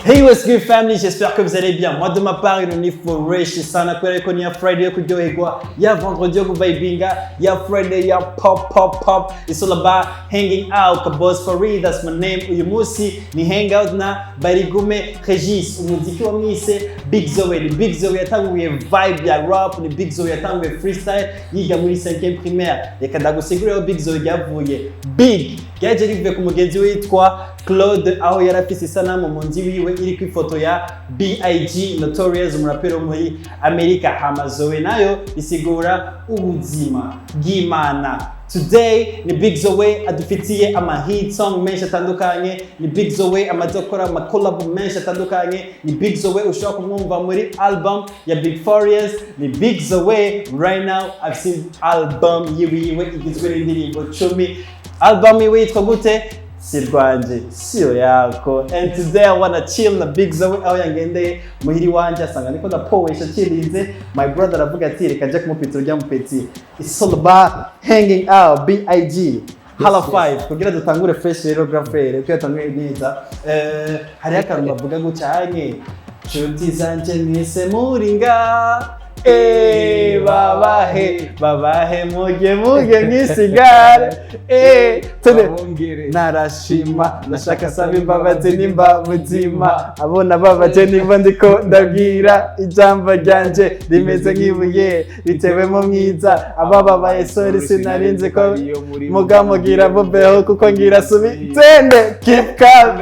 Hey, what's good, family? J'espère que vous allez bien. Moi, de ma part, il est fresh sana kubera ko ni ya Friday yo kuryoherwa, ya vendredi yo kuvibinga, ya Friday ya pop pop pop. It's all about hanging out. Boss Farid, that's my name. Uyu munsi ni hangout na Barigume Regis. Umuziki wa mwise Big Zoe. Ni Big Zoe yatanguye vibe ya rap, ni Big Zoe yatanguye freestyle yiga muri 5e primaire. Reka ndagusigurire aho Big Zoe ryavuye. Big ryaje rivuye ku mugenzi witwa Claude, aho yari afise isanamu mu nzu iwiwe iriko ifoto ya BIG Notorious, umuraperi wo muri Amerika. Hama Zoe nayo isigura ubuzima bw'Imana. Today ni Big Zoe adufitiye ama hit song menshi atandukanye, ni Big Zoe amaze gukora ama collab menshi atandukanye, ni Big Zoe ushobora kumwumva muri album ya Big Farious, ni Big Zoe right now afise album yiwiwe igizwe n'indirimbo 10. Album yiwe yitwa gute? Si rwanje siyo yako. And today I wanna chill na Big Zoe, aho yangendeye muhiri wanje asanga niko ndapowesha chilinze. My brother aravuga ati reka nje kumupitira urya mupeti. It's all about hanging out. BIG Hala 5 kugira dutangure fresh rero, grand frère, kugira dutangure neza. Hariho akantu bavuga gucanye: nshuti zanje mwese muringa. Babahe babahe muge muge mwisigare tune. Babongere. Narashima nashaka saba imbabazi nimba buzima abona babaje nimba ndiko ndabwira ijambo ryanje rimeze nk'ibuye ritewemo mwiza abababaye, sorry, sinarinzi ko mugamugira bubeho kuko ngira subi tende. Keep calm,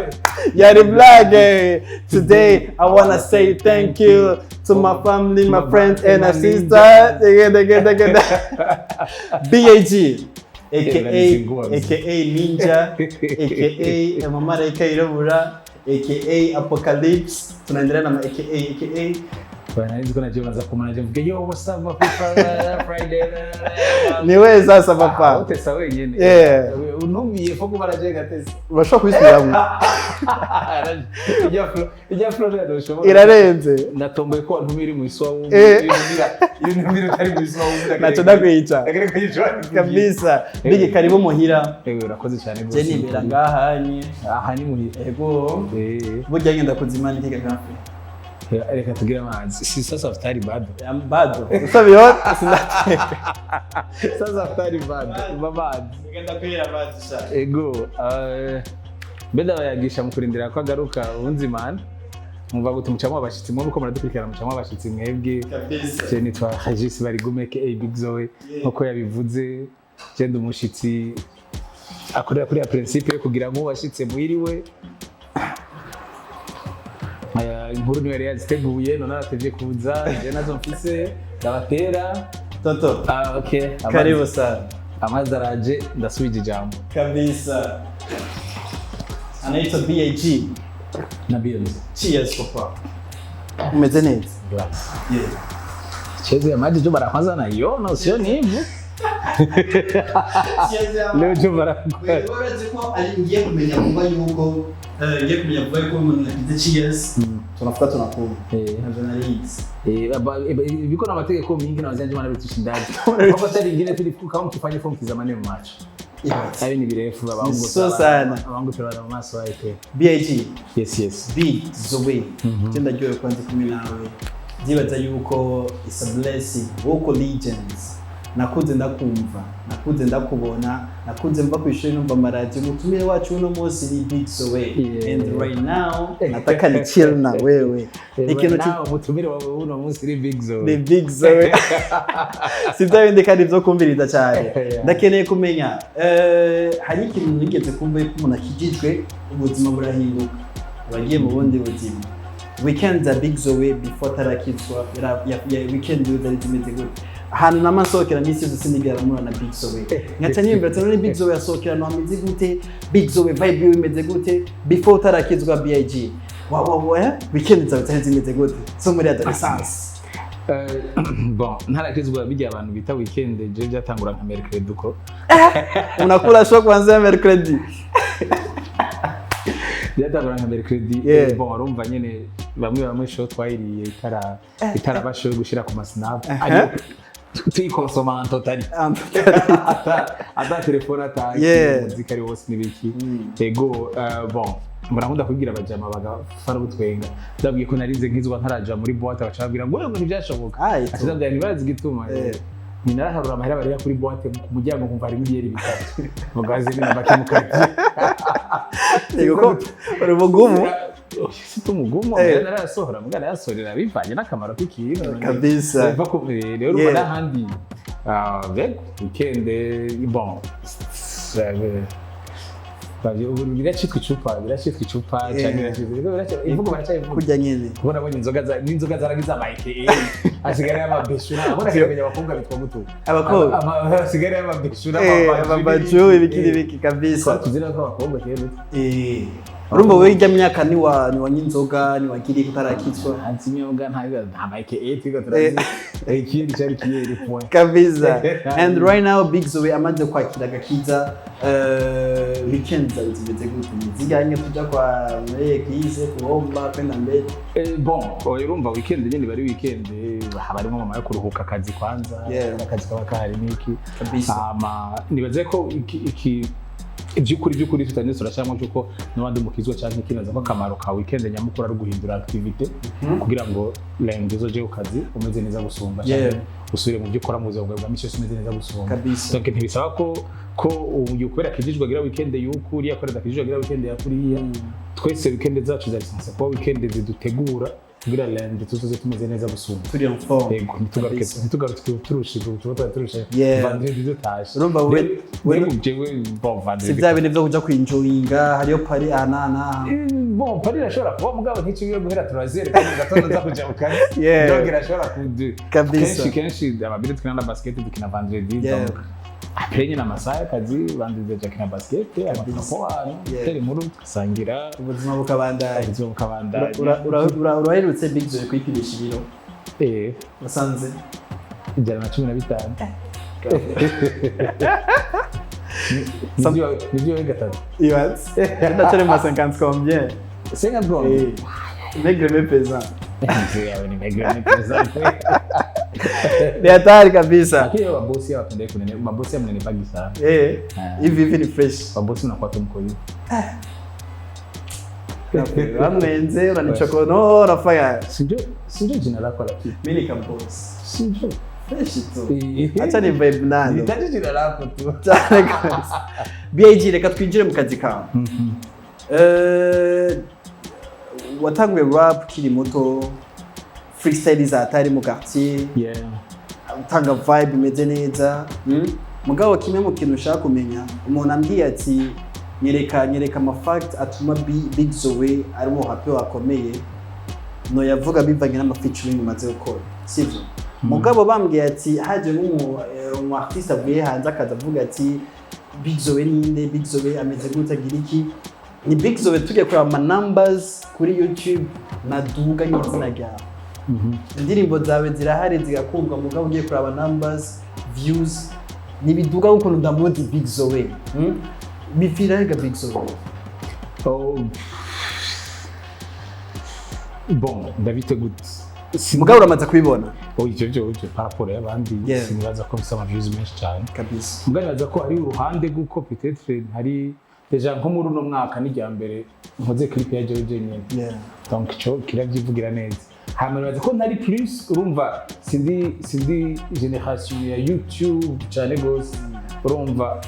yari blague. Today I wanna say thank you to my family, my friends and my sister. Dege, dege, dege. BAG aka aka Ninja aka Amamarayika yirabura aka Apocalypse, tunaendelea na ma aka aka. Bwana, nzi ko naje baza kumana mvuge: "Yo, what's up, my people? Friday." Niwe sasa papa. Utesa wenyene. Untumiye ko kubara je gatese. Urashobora kubisubiramo. Ijya flow rero ushobora. Irarenze. Natomboye ko wantumira iri mu iswa. Iyo ntumira utari mu iswa. Naco ndakwica kabisa. Big, karibu muhira. Urakoze cyane Je rwose. nibera ngahanye. Aha ni muhira. Ego. Burya ngenda kuzimana ikiga gafe. Reka tugire amazi, si sasa futari bado. Bado usabihora sindateka. Sasa futari bado amazi. Ngenda kwira amazi sha. Ego, mbe ndabayagisha mu kurindira ko agaruka unzimana. Mwumva gute? Mucamwo abashitsi mwebwe uko muradukurikirana, mucamwo abashitsi mwebwe. Kabisa. Je nitwa Regis Barigume aka Big Zoe nkuko yabivuze. Je ndi umushitsi akorera kuri ya principe yo kugira ngo bashitse muhiriwe. Aya inkuru niyo yari yaziteguye, none aratevye kuza, je nazo mfise ndabatera. Toto. Ah, okay. Karibu sana. Amazi araje, ndasubije ijambo. Kabisa, anaitwa BAG. Na Bills. Cheers, papa. Umeze neza? Glass. Yeah. Cheze ya maji jo mara kwanza naiona, usioni hivyo. Cheers ya. Leo jo mara kwanza. Urazi ko ari ngiye kumenya vuba yuko ngiye kumenya vuba yuko umuntu yagize cheers tunafuta tunakunywa. Ntabyo narizi. Viko na mategeko mingi na wazee wana vitushindaji. Kwa hata lingine tulifuka kama mkifanya form kizamani macho. Hayo ni virefu babangu. So sana. Abangu turara mu maso yake. BIG. Yes. Big Zoe. Je ndaryohewe kuba ndi kumwe nawe. Ndibaza yuko it's a blessing. Vocal Legends. Nakuze ndakumva, nakuze ndakubona, nakuze mva ku ishuri numva amaradiyo. Umutumire wacu uno munsi ni Big Zoe. And right now nataka ni chill na wewe. Ikintu Nawe umutumire wawe uno munsi ni Big Zoe. Ni Big Zoe. Si bya bindi kandi byo kumviriza cyane. Ndakeneye kumenya, hari ikintu nigeze kumva yuko umuntu akijijwe ubuzima burahinduka, abagiye mu bundi buzima. Weekend za Big Zoe before atarakizwa, weekend ziwe zari zimeze gute? Ahantu namasohokera minsi yose sinigera mpura na Big Zoe, nkaca niyumvira ati none Big Zoe yasohokera ahantu hameze gute? Big Zoe vibe yiwe imeze gute before utarakizwa? BIG wa wa wa, weekend zawe zari zimeze gute zo muri adolescence? Bon, ntarakizwa, bijya abantu bita weekend je byatangura nka mercredi uko. Unakula show kuanzia mercredi? Byatangura nka mercredi. Bon, urumva nyene bamwe bamwe show twayiriye itaraba show yo gushira ku masnap, ariko tuyikonsoma en totalité, ata telefone, ata muzika ari wose n'ibiki. Ego, bon, murakunda kubwira abajama bagafara ubutwenga. Ndabwiye ko narize nkizwa ntaraja muri boîte, baca babwira ngo ngo ntibyashoboka. Ah, ito. Ati ndabwira ntibazi igituma. Ni naraharura amahera barira kuri boîte, ku muryango nkumva harimo ibiyeri bitatu, mugaze ni make mu kazi. Yego, ko uri umugumu. Si umugumu. Narayasohora, mbwa narayasohorera bivanye n'akamaro k'ikintu. Kabisa. Biva rero urumva n'ahandi, bego, weekend, bon, ubu biracitwa icupa, biracitwa icupa canke biracitwa imvugo, baracyayivuga. Kurya nyene. Kuko nabonye inzoga n'inzoga zaragize amayike, hasigaye amabeshura, abona kumenya abakobwa bitwa gutu. Abakobwa? Hasigaye amabeshura. Amabaju, ibiki n'ibiki kabisa. Tuzira ko abakobwa kera. Urumva wowe ijya myaka niwanywa inzoga, niwagiriye kutarakizwa? Nta imyoga, nta mayike, twiga turazi ikindi cyari kiyeri point. Kabisa. And right now Big Zoe amaze kwakira agakiza, weekend zawe zimeze gute? Niziganye tuja kwa muri église kuomba kwenda mbere? Bon, oya, urumva weekend nyine bari weekend, haba harimo mama yo kuruhuka akazi kwanza. Akazi kaba kahari n'iki. Hama nibaze ko iki iby'ukuri tutageze turashyiramo cyuko n'abandi mukizwa cyangwa ikinaza ko akamaro ka weekend nyamukuru ari uguhindura activité kugira ngo lundi uzoje ku kazi umeze neza gusumba, canke usubire mu byo ukora mu buzima bwawe bwa misi yose umeze neza gusumba. Donc ntibisaba ko uyu kubera akijijwe agira weekend y'uku, uriya kubera adakijijwe agira weekend ya kuriya. Twese weekend zacu zari censé kuba weekend zidutegura kugira lundi tuzoze tumeze neza gusumba. Turi en forme. Yego, ntitugaruke ntitugaruke turushe, tuba twari turushe vendredi dutashe. Urumva Rero jewe, bon, vendredi Si bya bintu byo kuja kwinjoyinga, hariyo party aha n'aha n'aha? Bon, party irashobora kuba, mugabo nticiwe guhera turazere kandi mu gatondo nza kuja mu kazi. Donc irashobora kudu kenshi kenshi ababiri dukina na basket, dukina vendredi. Donc après nyine amasaha y'akazi, vendredi aja basket, amakako abantu tera inkuru, tugasangira. Ubuzima bukabandanya. Ubuzima bukabandanya. Uraherutse Big Zoe kwipimisha ibiro? Eh. Wasanze? 115. Nivyo we gatatu. Ibaze ndacyari mu ma 50 combien. 50 combien? Maigre mais pesant. Mzee yawe ni maigre mais pesant. Ni hatari kabisa. Lakini mabosi hawapendei kunene, mabosi hamnenepagi sana. Eh, hivi hivi ni fresh. Mabosi mnakuwa tu mko hivi. Bamwenze uranichokono urafanya. Sinjo jina lako, lakini Mimi ni kaboss. Sinjo. Fresh tu. Acha ni vibe nalo. Nitaje jina lako tu. Cyane kabisa. BIG, reka twinjire mu kazi kawe. Watanguye rap ukiri muto, freestyle za hatari mu quartier, utanga vibe imeze neza. Mugabo kimwe mu kintu ushaka kumenya, umuntu ambwiye ati nyereka ama fact atuma Big Zoe ari mu rapper akomeye, no yavuga bivanye n'ama featuring umaze gukora, sivyo? Mugabo bambwiye ati haje nk'umu umu artiste avuye hanze akaza avuga ati Big Zoe ninde, Big Zoe ameze gute, agira iki, ni Big Zoe tugiye kureba ama numbers kuri YouTube naduga nk'izina ryawe. Indirimbo zawe zirahari zigakundwa, mugabo ugiye kuraba numbers, views, ntibiduga nk'ukuntu ndamuzi Big Zoe. Bipfira rega Big Zoe? Oh. Bon, ndabite gute? Mugabo uramaze kubibona. Oh, ivyo par rapport y'abandi sinibaza ko mfise ama views menshi cyane. Mugabo nibaza ko hari uruhande rw'uko peut-être hari déjà nko muri uno mwaka n'irya mbere nkoze clip ya jewe jenyine. Donc ico kiravyivugira neza. Hama nibaza ko ntari plus, urumva sindi génération ya YouTube cyane gose. Urumva,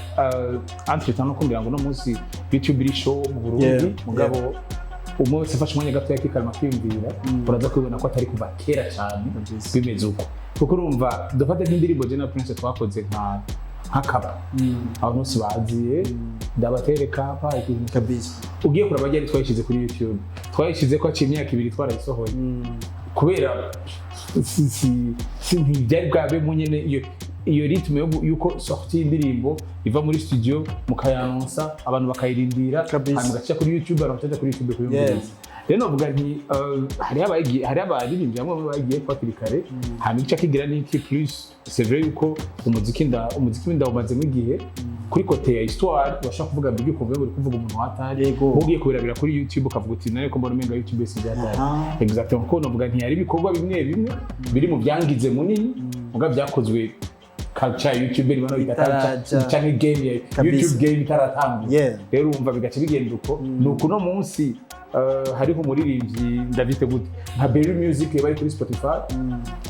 entre temps no kumbwira ngo uno munsi YouTube iri show mu Burundi, mugabo umwe wese afashe umwanya gato yakikarama kwiyumvira, uraza kubibona ko atari kuva kera cyane bimeze uko, kuko urumva dufate nk'indirimbo je na Prince twakoze nka nk'akaba abantu bose baziye ndabatere kapa ikintu. Ugiye kuraba ryari twayishyize kuri YouTube, twayishyize ko haciye imyaka 2 twarayisohoye, kubera si ntibyari bwabemo nyene iyo Iyo rythme yuko sortie y'indirimbo iva muri studio, mukayanonsa, abantu bakayirindira, hanyuma igaca kuri YouTube, abantu bakaja kuri YouTube kuyumviriza. Rero novuga nti hariho abaririmbyi bamwe bamwe bagiye hakiri kare, hanyuma igice kigira n'iki plus. C'est vrai yuko umuziki ndawumazemo igihe. Kuri côté ya histoire urashobora kuvuga mbere ukumva uri kuvuga umuntu watari, ugiye kubirabira kuri YouTube ukavuga uti: "None ko mbona umenga YouTube si byatari." Exactement, kuko novuga nti hari ibikorwa bimwe bimwe biri mu byangize munini, muga byakozwe culture ya YouTube niba no bita culture Itaraja. canke game ya YouTube game itaratanguye. Rero urumva bigaca bigenda uko. Ni uko uno munsi hariho umuririmbyi, ndavite gute, nka Berry Music bari kuri Spotify.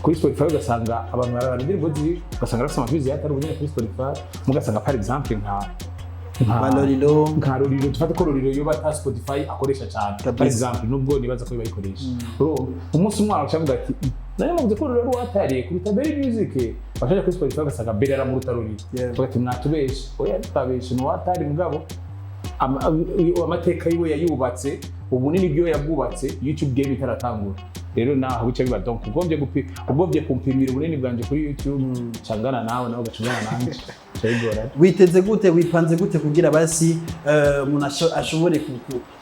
Kuri Spotify ugasanga abantu bararaba indirimbo ziwe, ugasanga bafite ama views yatari ubunyene kuri Spotify, mugasanga par exemple nka Ba Lolilo. Nka Lolilo, dufate ko Lolilo yoba ata Spotify akoresha cyane, par exemple, nubwo nibaza ko bayikoresha. Urumva umunsi umwe araca avuga ati: "Nayo navuze ko Lolilo watariye kuruta Berry Music." Bakaja kuri Spotify ugasanga Berry aramuruta Lolilo. Bavuga ati: "Mwatubeshe." Oya, tutabeshe, ni uwatari, mugabo amateka yiwe yayubatse, ubunini bwiwe yabwubatse YouTube game itaratangura. Rero naho bica biba, donc ugombye kumpimira ubunini bwanje kuri YouTube, cangana nawe, nawe ugacungana nanje, bica bigorana. Witeze gute, wipanze gute kugira basi umuntu ashobore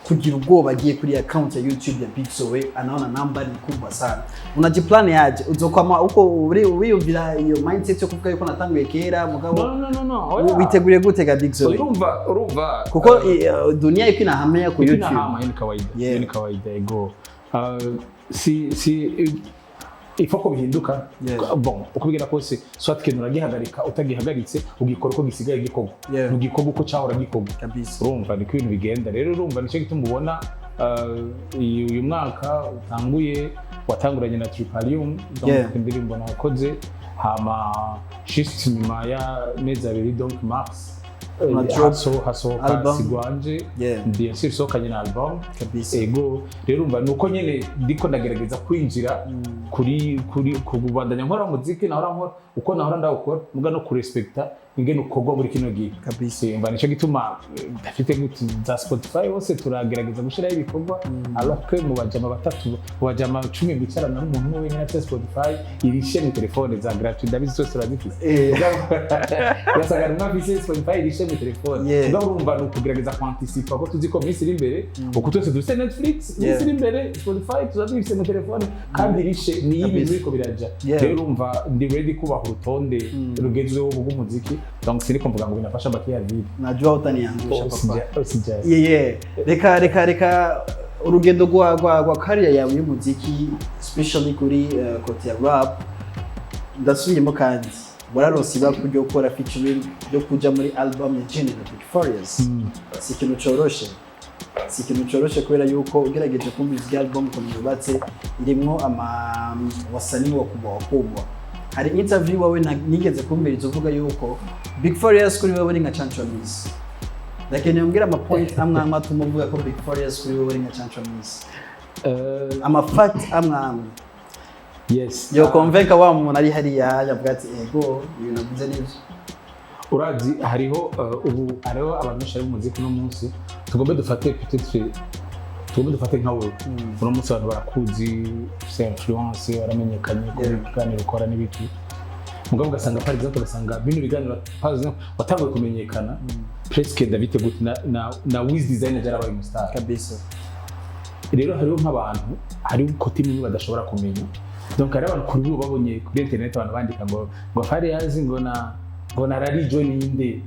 kugira ubwoba agiye kuri account ya YouTube ya Big Zoe, anaona namba ni kubwa sana? Unajiplane aje? Uzokwama uko uri, wiyumvira iyo mindset yo kuvuga yuko natanguye kera, mugabo No, no, no, no, oya. Witeguriye gute ga Big Zoe? Urumva Kuko dunia iko inahamia ku YouTube. Inahama, hiyo ni kawaida. Hiyo ni kawaida, ego. Si ifo ko bihinduka. Bon, uko bigenda kose, soit ikintu uragihagarika, utagihagaritse ugikora uko gisigaye gikorwa, ntugikorwa uko cyahora gikorwa. Urumva niko ibintu bigenda. Rero urumva nicyo gituma ubona uyu mwaka utanguye, watanguranye na Tripalium, donc indirimbo nakoze, hama juste nyuma y'amezi 2, donc mars, Una drop hasohoka album. Sigwanje. Bien sûr isohokanye na album. Ego, rero urumva nuko nyene ndiko ndagerageza kwinjira kuri kubandanya nkora muziki nahora nkora uko nahora ndawukora, muga no kurespecta ingene ukorwa muri kino gihe. Umva nicyo gituma ndafite gute za Spotify hose turagerageza gushiraho ibikorwa, alors que mu bajama batatu, mu bajama 10 bicarana n'umuntu umwe wenyine afite Spotify irishe mu telefone za gratuit. Ndabizi zose turazifise. Ugasanga umwe afise Spotify irishe mu telefone. Mugabo urumva ni ukugerageza kwanticipa ko tuzi ko minsi iri imbere, uko twese dufite Netflix, minsi iri imbere Spotify tuza dufise mu telefone kandi irishe, niyo ibintu biriko biraja. Rero urumva ndi ready kubaha urutonde rugezweho rw'umuziki, donc siniko mvuga ngo binafasha bakia vile. Najua utaniangusha, papa. Usijali. Yeah. Reka urugendo rwa career yawe y'umuziki, especially kuri côté ya rap. Ndasubiyemo kandi, wararonse ibakwe ryo gukora featuring, ryo kuja muri album ya General Big Farious. Si ikintu coroshe, si ikintu coroshe, kubera yuko ugerageje kumva iyi album ukuntu yubatse, irimwo ama wasanii wakubwa wakubwa. Hari interview wawe nigeze kumviriza uvuga yuko Big Farious kuri wewe ari nka Chancho Miss. Ndakeneye umbwire ama point amwe amwe atuma uvuga ko Big Farious kuri wewe ari nka Chancho Miss, ama fact amwe amwe yo convince wa muntu ari hariya yavuga ati: "Ego, ibintu navuze nivyo." Urazi hariho ubu hariho abantu benshi bari mu muziki uno munsi. Tugombe dufate, peut-être tugombe dufate nka wewe, uno munsi abantu barakuzi, ufise influence, waramenyekanye kuri ibiganiro ukora n'ibiki, mugabo ugasanga par exemple, ugasanga bino biganiro, par exemple watanguye kumenyekana presque, David gute na Wiz Design yarabaye umustar. Rero hariho nk'abantu, hariho côté imwe badashobora kumenya. Donc hariho abantu kuri ubu babonye kuri internet abantu bandika ngo Farious ngo na Rarijo ninde,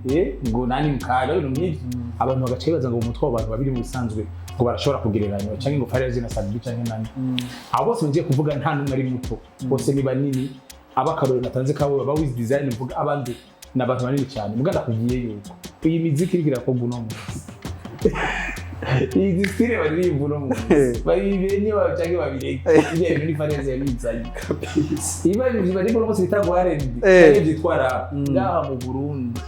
ngo nani mukara, ibintu nk'ivyo, abantu bagaca bibaza ngo mu mutwe w'abantu babiri mu bisanzwe ngo barashobora kugereranywa, canke ngo Farious na Sat-B canke nani. Abo bose ngiye kuvuga nta n'umwe ari muto, bose ni banini. Aba akarorero natanze kabo ba Wiz Design, mvuga abandi ni abantu banini cyane. Muga ndakubwiye yuko iyi miziki iriko irakorwa uno munsi, iyi style baririmba uno munsi, babimenye canke babireke, ivyo bintu ni Farious yabizanye. Iba ibyo bari uno munsi bita ngo R&B canke vyitwa rap ngaha mu Burundi,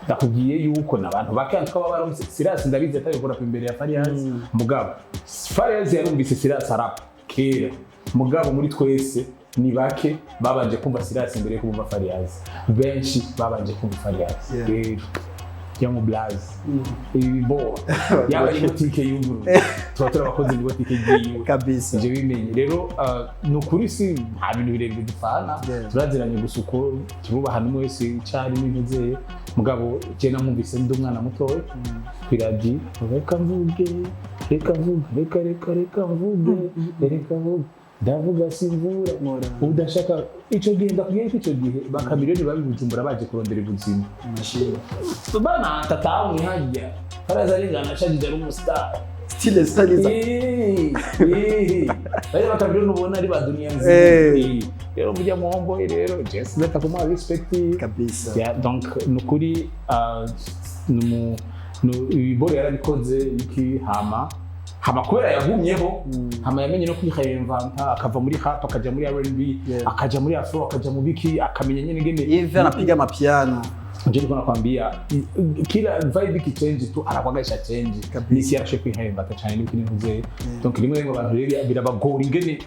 ndakubwiye yuko n'abantu bake twaba baronse. Silas ndabizi atabikora imbere ya Farious, mugabo Farious yarumvise Silas arap kera, mugabo muri twese ni bake babanje kumva Silas imbere yo kumva Farious, benshi babanje kumva Farious. Rero Ya mu blaze ibi bo yaba ari botike yuguruye, tuba turi abakozi muri botike yiwe. Ivyo bimenye rero, ni ukuri si nta bintu birebire dupfana. Turaziranye gusa uko turubahana, umwe wese icari n'intuzeye. Mugabo je namwumvise ndi umwana mutoya kw'iradiyo: "Reka mvuge, reka mvuge, reka reka reka mvuge, reka mvuge, ndavuga simvura." Mura. Udashaka ico gihe, ndakubwiye ko ico gihe bakamiliyoni babi Bujumbura baje kurondera ubuzima. Machine. Bana tatawe hajya faraza ringana shajije ari umustar. Style style. Bari bakamiliyoni ubona ari ba dunia nzima. Rero burya muhombo rero je sinata kumuha respect. Yeah, donc nukuri ibiboro yarabikoze iki hama hama kubera yagumyeho, hama yamenye no kwireinventa, akava muri rap akaja muri R&B, akaja muri afro, akaja mu biki, akamenya nyene ngene. Hivi anapiga mapiano. Nje niko nakwambia, kila vibe ikichange tu anakwaga isha change. Nisi yarashe kwireinventa cyane n'ibiki n'intuze. Donc rimwe rimwe abantu rero birabagora ingene,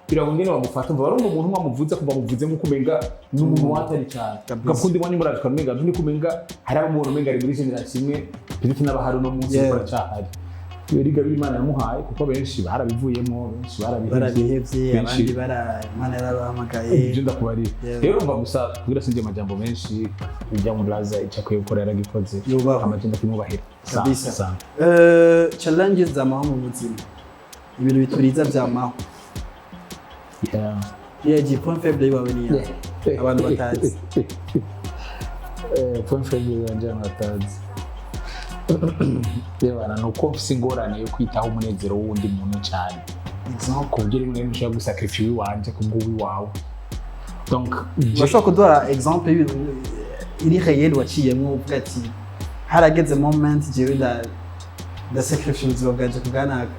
biragora ingene bamufata. Umva, barumva umuntu mwamuvuze kuva muvuze nk'uko umenga ni umuntu watari cyane. Gakundi mwanya muraje umenga ntundi kumenga hari abo umuntu umenga ari muri generation imwe, peut-être n'abahari uno munsi kuko aracahari. Iyo riga Imana yamuhaye, kuko benshi barabivuyemo, benshi barabihevye. Barabihevye. Benshi. Abandi bara Imana yarabahamagaye. Ibyo ndakubariye. Rero umva gusa, kugira sinjye amajambo menshi, ujya mu blaza icyo akwiye gukora yaragikoze. Yubahwe. Amajambo kimubahira. Kabisa. Challenges zamaho mu buzima, ibintu bituriza vyamaho. Yeah, point faible yiwawe ni yawe abantu batazi? Point faible yanje abantu batazi, rebana, ni uko mfise ingorane yo kwitaho umunezero w'uwundi muntu cyane. Example? Ku buryo rimwe na rimwe ushobora gusacrifier uwiwanje kubw'uwiwawe. Donc Urashobora kuduha exemple y'ibintu iri réel waciyemwo, uvuga ati harageze moment jewe ndasacrifice ubuzima bwanje ku bwanaka?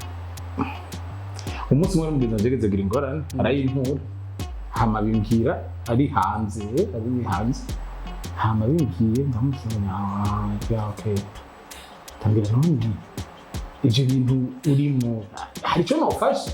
Umunsi umwe mugenzi wanje yageze agira ingorane, arayinkura, hama bimbwira ari hanze, ari hanze. Hama bimbwiye ndamusaba: "Ya, okay." Ndambwira: "None ivyo bintu urimo hari icyo nofasha?"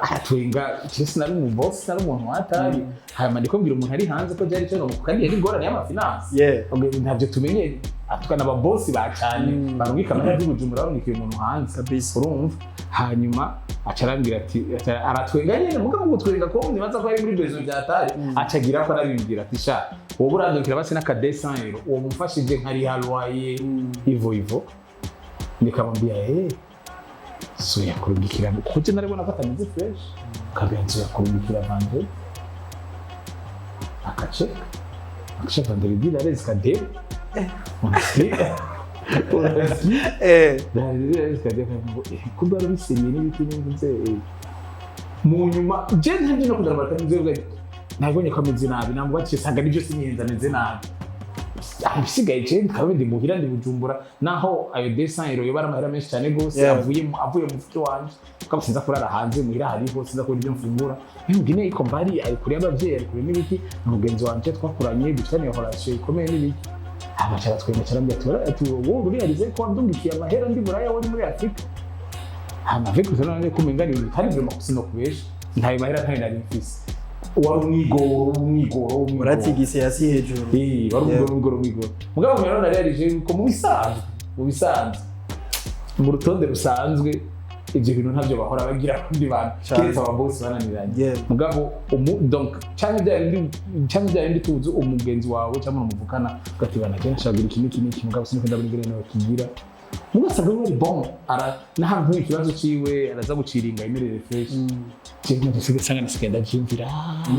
Aratwenga. Je sinari umu boss, sinari umuntu watari. Hanyuma ndiko mbwira umuntu ari hanze ko byari icyo nomuka, kandi yari ingorane y'amafinance. Ubwo ntabyo tumenye, atukana aba boss ba cyane, barungika amahera y'Ubujumbura, barungikiye umuntu hanze. Urumva, hanyuma aca arambwira ati aratwenga nyene, mugabo gutwenga ko nibaza ko ari muri besoin byatari. Aca agira ko arabimbwira ati: "Sha, wowe urandukira basi n'aka 200 euro, uwo mumfashije nkariha loyer." Ivo ivo nikamwambia: "So yakurungikira," kuko je narabona ko atameze fresh. Kabia nzo yakurungikira vendredi, akacheka akasha vendredi larezi kadebe, unasikia, unasikia? Kumbe warabisenye n'ibiti n'inzu. Mu nyuma je ntabyo no kudara batameze, nabonye ko ameze nabi, ntabwo baciye sanga nibyo, sinyenza ameze nabi. Ibisigaye je nkaba ndi muhira, ndi Bujumbura, naho ayo 200 euro yoba ari amahera menshi cyane gose avuye mu mufuko wanje, kuko sinza kurara hanze, muhira hariho, sinza kubona ibyo mfungura. Mbwine iko mbari ari kure y'abavyeyi, ari kure n'ibiki, ni mugenzi wanje twakuranye, dufitaniye relation ikomeye n'ibiki. Abaca aratwenga, carambwira ati: "Wowe uriyarize ko wandungikiye amahera ndi Buraya, wari muri Afrika?" Hama avec le none kumenga ni ibintu bitari vraiment, sinokubesha, ntayo mahera ntayo nari mfise. Wari umwigoro, umwigoro, umwigoro. Uratigise hasi hejuru. Eh, wari umwigoro, umwigoro, umwigoro. Mugabo rero narealije yuko mu bisanzwe, mu rutonde rusanzwe, ivyo bintu ntabyo bahora bagira abandi bantu, Cane. keretse ababosi bananiranye. Mugabo donc canke bya bindi tuzi umugenzi wawe cyangwa umuvukana, ugati: "Bana, je nashaka iki n'iki n'iki, mugabo siniko ndabona ingene nawe kigira." Mugasanga we ari bon, ara n'ahantu ikibazo ciwe araza guciringa imerere fresh. Je nasigaye nsanga nasigaye ndavyiyumvira.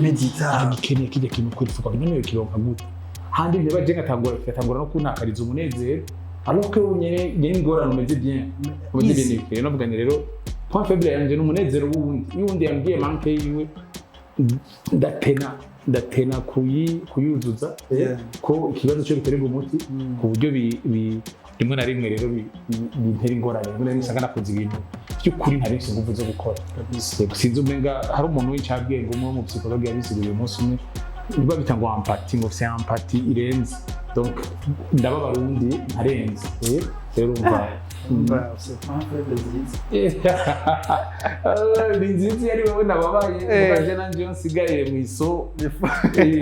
Medita. Aragikeneye kijya kintu kuri fuka, none kironka gute handi? Nteba je ngatangura no kuntakariza umunezero, alors que nyene nyene ingorane umeze bien, umeze bien. Easy. Rero navuga nti rero point faible yanje ni umunezero w'uwundi. Iyo uwundi yambwiye manque yiwe, ndatena kuyuzuza, ko ikibazo cyo giterwa umuti, ku buryo rimwe na rimwe rero bintera ingorane. Rimwe na rimwe usanga nakoze ibintu by'ukuri ntari mfise inguvu zo gukora. Yego, sinzi, umenga hari umuntu w'incabwenge umwe wo mu psychologue yabisiguriye umunsi umwe, babita ngo empathie, ngo c'est empathie irenze. Donc ndababara uwundi nkarenze. Rero urumva Umva, c'est pas un faible nziza. Ni nziza iyo ari wowe nababaye. Mugaje nanje iyo nsigaye mu iso.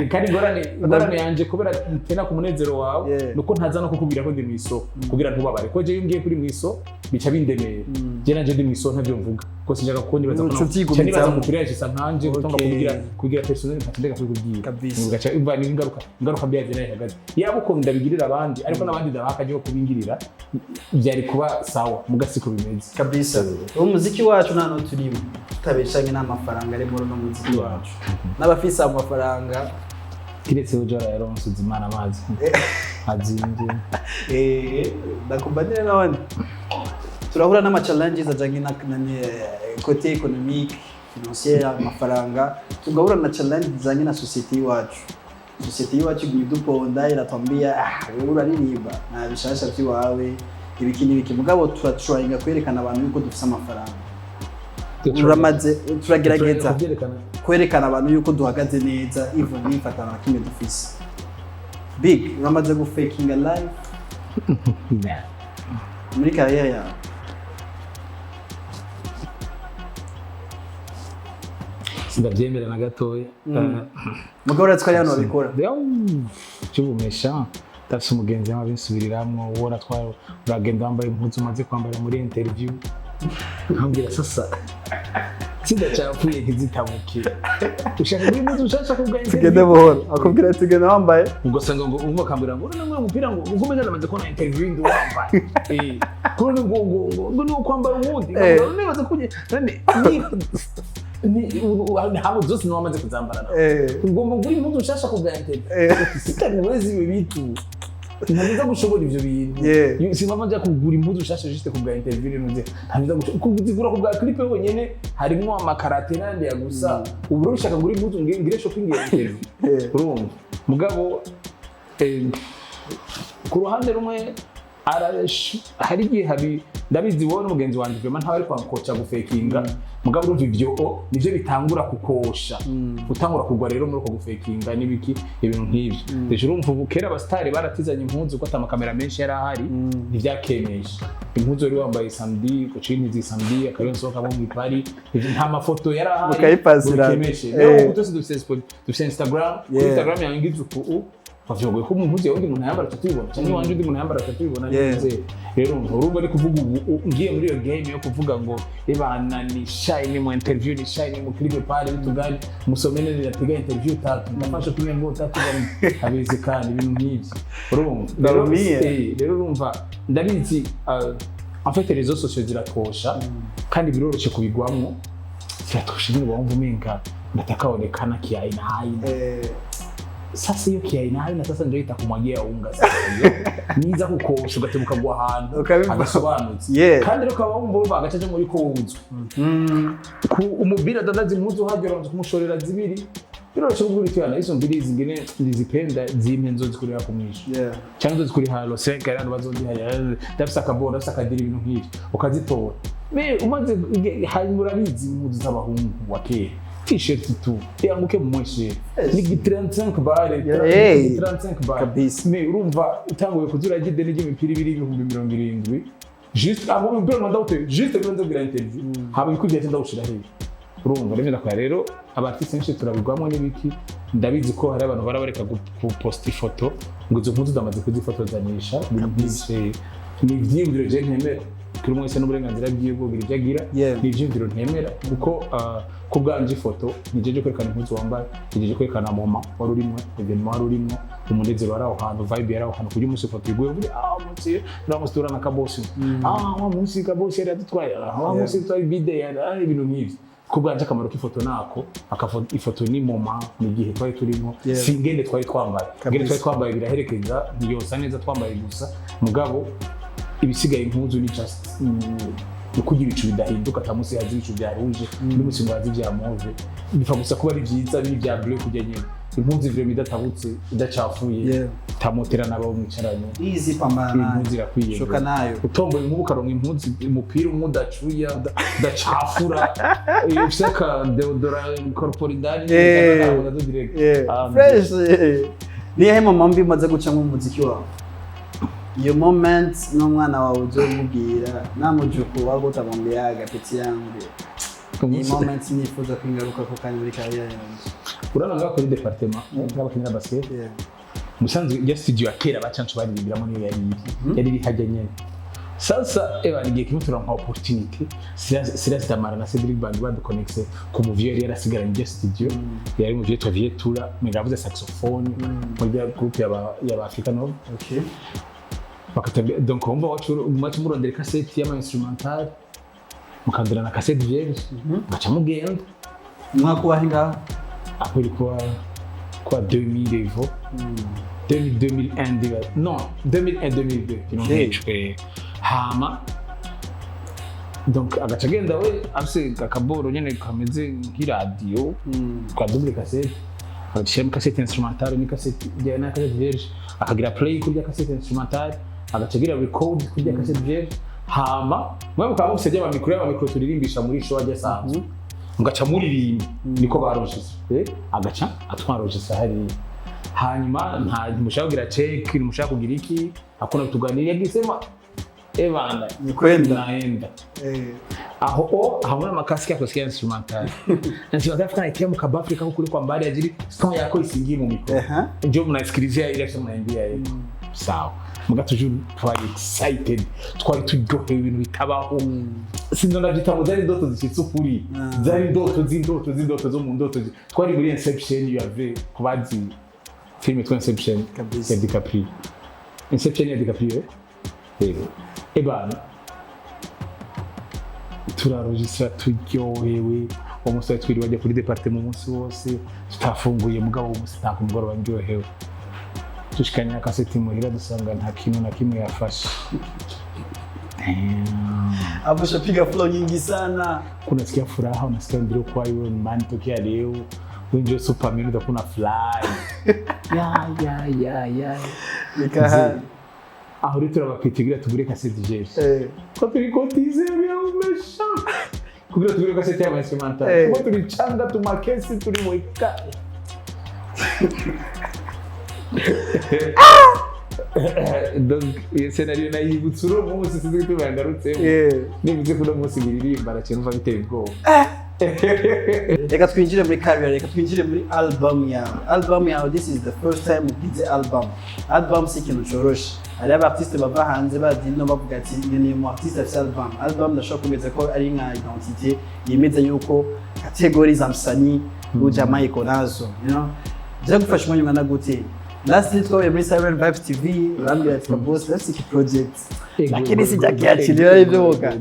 Kandi ingorane yanje kubera ntena ku munezero wawe, nuko ntaza no kukubwira ko ndi mu iso kugira ntubabare, ko jewe iyo ngiye kuri mu iso bica bindemera. Je nanje ndi mu iso ntavyo mvuga ko sinshaka ko nibaza ko Uca uvyigumizamo. ca nibaza ngo kuriya isa nkanje gutanga kugira personnel nkaca ndeka kubikubwira. Ugaca umva ni ingaruka mbi yavyo nayo ihagaze yaba uko ndabigirira abandi, ariko n'abandi ndabaha akaryo ko kubingirira byari kuba sawa, muga siko bimeze. Kabisa, uwo muziki wacu nta n'uturimo tutabeshanye n'amafaranga ari muri uno muziki wacu n'abafise amafaranga. Kiretse ujora yaronse uzimana amazi azimvye. Ndakumbanire none turahura n'ama challenges ajanye na côté économique, financière, amafaranga. Tugahura na challenge zijanye na société y'iwacu. Société y'iwacu iguma iduponda, iratwambia: "Ah, wewe uraririmba, nta bishasha by'iwawe, ibiki n'ibiki." Mugabo turatrayinga kwerekana abantu yuko dufise amafaranga. Uramaze, turagerageza kuvyerekana. Kwerekana abantu yuko duhagaze neza, even nifatana na kimwe dufise. Big, uramaze gufakinga life Nah. muri carrière yawe? Sindavyemera na gatoya. Mugabo uratse ko ari hano babikora. Cy'ubumesha ndafise umugenzi yama binsubiriramwo: wowe uratwara, uragenda wambaye impuzu umaze kwambara muri interview. Nkambwira: "Sasa zidacapfuye ntizitabuke, ushaka kugura impuzu ushaka kubwa interview." Buhoro akubwira ati: "Tugende wambaye." Ugasanga ngo umva akambwira ngo urabona umupira ngo ubwo umeze namaze kubona interview ndi wambaye, kuri ngo ni ukwambara uwundi. Nibaza ko none ni hamwe zose ni wamaze kuzambara nawe. Ugomba kugura impuzu nshasha kubwa interview. Sitabiwezi ibi bitu ntabwo gushobora ivyo bintu. Sinumva nja kugura impuzu nshasha juste kubwa interview n'uze ntabwo kuzigura kubwa clip yonyene harimwo amakarate n'ayandi ya gusa. Ubu rero ushaka kugura impuzu ngire shopping ya interview. Urumva mugabo, ku ruhande rumwe hari igihe habi ndabizi wowe n'umugenzi wanjye vraiment ntawe ari kwamukoca gufekinga, mugabo urumva ivyo nivyo bitangura kukosha, utangura kugwa rero muri uko gufekinga n'ibiki, ibintu nk'ivyo. Rero urumva ubu kera abasitari baratizanye impuzu kuko atamakamera menshi yari ahari, ntivyakemesha impuzu wari wambaye samedi kucinti samedi akariyo nsohoka mu ipari, nta mafoto yari ahari Mukayipasirana. ngo bikemeshe. Rero ubu twese dufise dufise Instagram. Kuri Instagram yanjye ngize uku bavyogoye ko umuntu undi muntu yambara tutubibona cyangwa iwanje undi muntu yambara tutubibona. Nizeye rero urumva ari kuvuga ubu ngiye muri iyo game yo kuvuga ngo ebana ni shine mu interview, ni shine mu clip pale vitu gani, musomene ninapiga interview tatu nafasha kunywa ngo tatu gani habiwezekani, ibintu nk'ivyo urumva rero. Ndarumiye. Rero urumva ndabizi, en fait réseaux sociaux ziratwosha kandi biroroshe kubigwamwo, ziratwosha nyine wumva umenga nataka onekana kiaina aina. Sasa hiyo kiaina aina sasa ndio itakumwagia unga. Sasa hiyo niza kukosha ugatebuka gwa ahantu hadasobanutse. Kandi rero ukaba wumva urumva agacaca muri ko wuzwe ku umubiri adandaza impuzu hagera uranza kumushorera zibiri, biroroshe kuvuga uti: "Yana izo mbiri zingine ndizipenda zimpe nzozikurira ku mwisho cyangwa nzozikuriha lo 5 abantu bazondiha, ndafise akabona ndafise akadira," ibintu nk'ivyo ukazitora. Me umaze hanyuma urabizi impuzu z'abahungu wa kera, t-shirt tu yanguke mu mweshe ni 35 bare. Hey. 35 bare. Kabisa. Me urumva utanguye kuza urajya ideni ry'imipira ibiri 70,000 juste abo umupira ngo ndawuteye juste ngo nzobwira interview haba ibikubye ati ndawushira hehe? Urumva rero ndakora rero aba artiste benshi turabigwamo n'ibiki. Ndabizi ko hari abantu barabareka guposta ifoto ngo izo mpuzu zamaze kuzifotozanyisha, ibintu nk'ivyo ni ivyiyumviro je ntemera. Kuri umwe wese n'uburenganzira bwiwe bwo kugira ibyo agira. Ni ivyiyumviro ntemera kuko ku bwanje ifoto nijeje kwerekana impuzu wambaye, nijeje kwerekana moment wari urimwo, événement wari urimwo, umunezero wari aho hantu, vibe yari aho hantu, kugira umunsi ifoto iguye uvuge: "Ah, umunsi uriya munsi duhura na Kabosi, ah, wa munsi Kabosi yari yadutwaye, ah, wa munsi twari bide yari," ah, ibintu nk'ivyo. Ku bwanje akamaro k'ifoto nako ifoto ni moment, ni igihe twari turimo. Si ingene twari twambaye, ingene twari twambaye biraherekeza, ntiyosa neza twambaye gusa, mugabo ibisigaye impuzu ni just ni kugira ibicu bidahinduka, ata munsi haza ibicu bya rouge n'umunsi ngo haze ibya mauve, bipfa gusa kuba ari byiza biri bya bleu kujya nyine impuzu ivyo idatabutse, idacafuye, itamotera n'abo mwicaranye. Easy, pambana nayo. Impuzu irakwiye. Shuka nayo. Utomboye nk'ubu ukaronka impuzu umupira umwe udacuya, udacafura, ufise aka déodorant corporel indani. Nazo direct. Fresh. Niyahe moment mbi umaze gucamo mu muziki wawe? Iyo moment n'umwana wawe uzomubwira, namujukuu wako utamwambiaga, petit yangu, iyi moment nifuza ko ingaruka ko kandi muri carrière yanjye. Urabona ngaho kuri département nk'abakinira basket, musanzwe ya studio ya kera bacancu baririmbiramo, niyo yari iri hajya nyene. Sasa eba igihe kimwe turonka opportunity, Silas Damara na Cedric Bandi baduconnecte ku muvyo yari yarasigaranye iryo studio, yari muvyo yitwa Vieux Tura, mwigavuze saxophone muri ya groupe y'aba Africa Nova. Bakatubwira donc wumva wacu mwacu murondera cassette y'ama instrumental, mukandira na cassette vierge, mugaca mugenda. Umwaka ubahe ngaho? Aho ilikuwa kwa 2000 hivyo, 2000, 2001, non, 2001, 2002, kintu nk'ico. Hama donc agaca agenda we afise akaboro nyene kameze nk'iradiyo kwa double cassette, agashyiramo cassette instrumentale ni cassette na cassette vierge, akagira play kuri ya cassette instrumentale, agaca agira record kuri ya cassette vierge. Hama mwe mukaba mufise ry'amamikro, y'amamikro turirimbisha muri show ajya asanzwe, mugaca muririmba, niko baronjise. Agaca atwaronjise hariya. Hanyuma nta ntimushaka kugira check, ntimushaka kugira iki, hakuna tuganira, yagisema ebana Ni kwenda. Naenda aho o hamwe n'amakasike yako sikia instrumental instrumental Afrika naitia mkaba Afrika kule kwa mbali ajili son yako isingie mu micro, ndio mnasikilizia ile sio mnaimbia ile. Sawa, muga toujours twari excited, twari turyohewe ibintu bitabaho. Sinzo ndavyita ngo zari indoto zishitse ukuri, zari indoto z'indoto z'indoto zo mu ndoto. Twari muri Inception. You have kubazi film yitwa Inception? Kabisa. Ya DiCaprio, Inception ya DiCaprio, eh? Yego ebana, turarojistra turyohewe. Uwo munsi twari twiriwe bajya kuri département umunsi wose tutafunguye, mugabo uwo munsi nta ku mugoroba ndyohewe. Dushikanye na kaseti muhira, dusanga nta kintu na kimwe yafashe. Damn. Hapo shapiga flow nyingi sana. Unasikia furaha, unasikia ndio kwa Iron Man tokea leo, wewe ndio Superman, utakuwa una fly ya ya ya ya. Nikaha. Aho rero turabapitigira tugure kaseti jeje, ko turi kotize biraumesha kugira tugure kaseti ya instrumental, kuko tulichanga tumakesi tulimweka. Donc iyo scénario nayibutse uno munsi, sinzi gutuma yangarutsemo. Nivuze ko uno munsi biririmba araciye numva biteye ubwoba. Reka twinjire muri career, reka twinjire muri album yawe. Album yawe, this is the first time ugize album. Album si ikintu coroshe. Hariho aba artiste bava hanze badino bavuga ati nkeneye umu artiste afise album. Album ndashobora kumeza ko ari nka identité yemeza yuko catégorie za msanii huyu jamaa iko nazo, you know. Byagufasha umwanya ungana gute? Last twahuye muri Siren Vibes TV, urambwira ati boss, let's iki project, lakini sijakiachiliwa ibyoboka.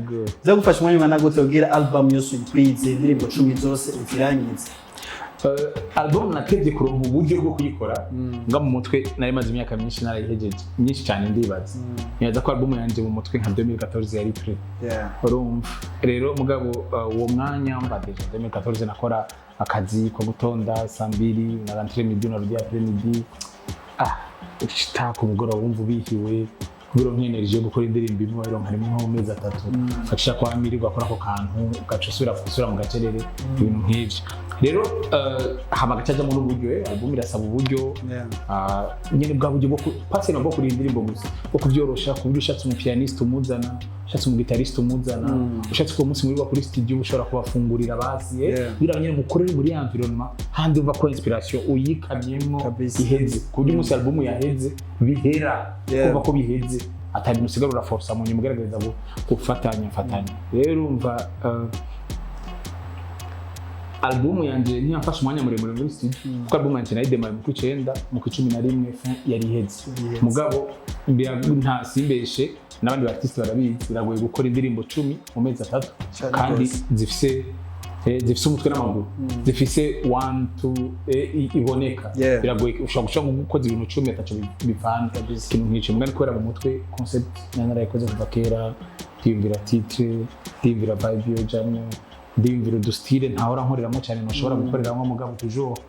Byagufasha umwanya ungana gute ubwira album yose uyikwize, indirimbo 10 zose uzirangize? Album natevye kuronka uburyo bwo kuyikora, nga mu mutwe nari maze imyaka myinshi narayihejeje, myinshi cyane. Ndibaza, nibaza ko album yanje mu mutwe nka 2014 yari prêt. Urumva rero mugabo, uwo mwanya mba déjà 2014 nakora akazi ko gutonda saa mbiri na rentrée midi, narudia après midi, ah ushita ku mugoroba wumva ubihiwe kubera nk'énergie yo gukora indirimbo imwe wayironka rimwe nko mu mezi 3, ugaca kwa miri ugakora ako kantu, ugaca usubira gusubira mu gacerere, ibintu nk'ivyo. Rero hama gaca ajamo n'uburyo. Album irasaba uburyo. Ah, nyine bwa buryo bwo pasi bwo kuririmba indirimbo gusa, bwo kubyorosha, ku buryo ushatse umupianiste umuzana, ushatse umugitariste umuzana, ushatse ko umunsi muri kuri studio ushobora kubafungurira basi, kugira ngo nyine mukorere muri environnement handi umva ko inspiration uyikamyemwo iheze, ku buryo umunsi album yaheze bihera, kumva ko biheze, atari usigara uraforsa mu nyuma ugerageza gufatanya fatanya. Rero urumva, album yanje ntiyamfashe umwanya muremure muri studio, kuko album yanje nayidemaye mu kw'icenda, mu kw'icumi na rimwe fin yari iheze. Iheze. Mugabo nta simbeshe, n'abandi artiste barabizi, biragoye gukora indirimbo 10 mu mezi 3 Cane kandi gose. zifise umutwe n'amaguru, zifise one two, iboneka. Biragoye, ushobora gushobora gukoza ibintu 10 ataco bivana, ikintu nk'ico. Mugani kubera mu mutwe concept nari narayikoze kuva kera, ndiyumvira titre, ndiyumvira vibe yojamwo, ndiyumvira udustyle ntahora nkoreramo cyane ntushobora gukoreramo, mugabo toujours